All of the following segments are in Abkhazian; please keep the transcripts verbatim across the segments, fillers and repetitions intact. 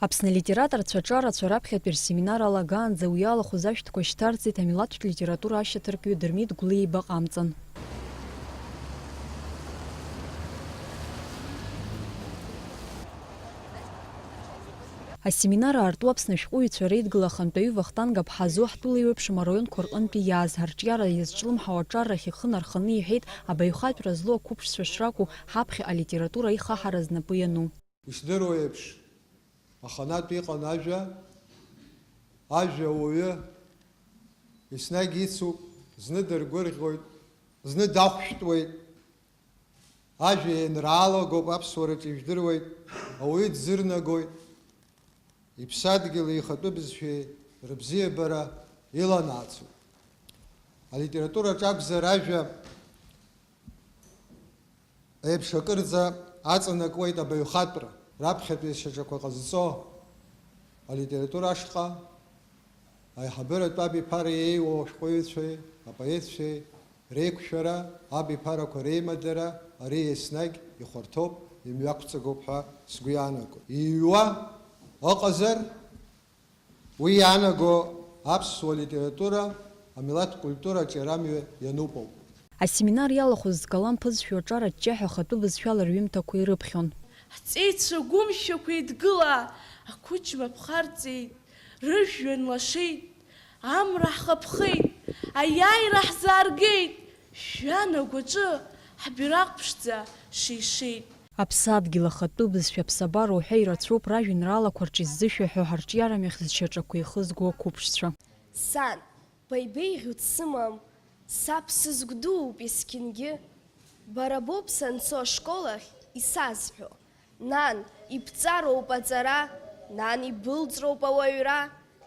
Аԥсны алитераторцәа аҿарацәа раԥхьатәи рсеминар алагаанӡа уи иалахәыз ашәҭқәа шьҭарҵеит амилаҭтә литература ашьаҭаркҩы Дырмит Гәлиа ибаҟа амҵан. Асеминар аарту Аԥсны ашәҟәыҩҩцәа реидгыла ахантәаҩы Вахтанг Аԥҳазоу ҳтәыла еиуеиԥшым араионқәа рҟынтәи иааз ҳарҿиара иазҿлымҳау аҿаррахь ихы нарханы иҳәеит, абаҩхатәра злоу ақәыԥшцәа шракәу ҳаԥхьаҟа алитература аихаҳара знапы иану. Ишдыру еиԥш, аханатә иҟан ажәа, ажәа ауаҩы еснагь ицуп, зны дыргәырӷьоит, зны дахәшәтәуеит. Ажәа ианраалагоуп, аԥсуараҿы ижәдыруеит, ауаҩы дзырнагоит, иԥсадгьыли ихатәы бызшәеи рыбзиабара иланааӡоит. Алитератураҿ акәзар, ажәа еиԥш акырӡа аҵанакуеит абаҩхатәра, раԥхьатәи шьаҿақәа ҟазҵо алитература ашҟа аиҳабыратә абиԥара иеиуоу ашәҟәыҩҩцәеи апоетцәеи реиқәшәара, абиԥарақәа реимадара, ари еснагь ихәарҭоуп, имҩақәҵагоуп ҳәа сгәы иаанагоит. Иҩуа ыҟазар, уи иаанаго аԥсуа литература амилаҭ культура аҿиарамҩа иануп ауп. Асеминар иалахәыз зкалам ԥызшәоу аҿар аҷҷаҳәа ахатәы бызшәала рҩымҭақәа ирыԥхьон. Ҳҵеицәа гәымшәақәа еидгыла, ақәыџьма ԥхарҵеит, рыжәҩан лашеит, амра ҳхаԥхеит, аиааира ҳзааргеит, шәҩан агәаҿы ҳбираҟ ԥшӡа шеишеит. Аԥсадгьыл ахатәы бызшәа аԥсабара уҳәа ирацәоуп ражәеинраалақәа рҿы иззышәаҳәо ҳарҿиарамҩахь зшьаҿақәа еихызго ақәыԥшцәа. Сан, баҩ-беиӷьу дсымам, саб сызгәдууп есқьынгьы. Бара боуп санцо ашкол ахь исазҳәо. Нан, ибҵароуп аҵара, нан, ибылҵроуп ауаҩра.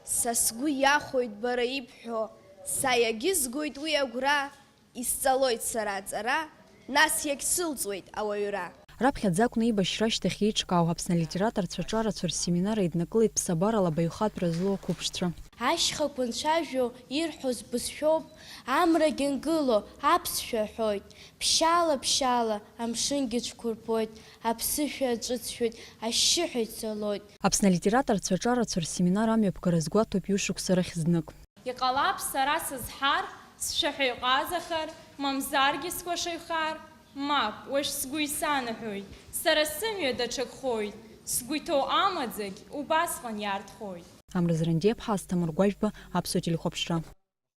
Са сгәы иахәоит бара ибҳәо, са иагьызгоит уи агәра. Исҵалоит сара аҵара, нас иагьсылҵуеит ауаҩра. Раԥхьаӡа акәны аибашьра ашьҭахь еиҿкаау Аԥсны алитераторцәа аҿарацәа рсеминар еиднакылеит ԥсабарала абаҩхатәра злоу ақәыԥшцәа. Ашьхақәа нцәажәо ирҳәоз бызшәоуп, амрагь ангыло аԥсшәа аҳәоит, ԥшьаала-ԥшьаала амшынгьы ҽқәырԥоит, аԥсышәа аҿыҵшәоит, ашьшьыҳәа ицалоит. Аԥсны алитераторцәа аҿарацәа рсеминар амҩаԥгара азгәаҭоуп ҩышықәса рахь знык. Иҟалап сара сызҳар, сшәаҳәа иҟазахар, мамзаргьы скәашаҩхар? Мап, уажә сгәы исанаҳәоит, сара сымҩа даҽакхоит, сгәы иҭоу амаӡагь убасҟан иаартхоит. Амра Зрандиаԥҳа, Асҭамыр Гәажәба, Аԥсуа телехәаԥшра.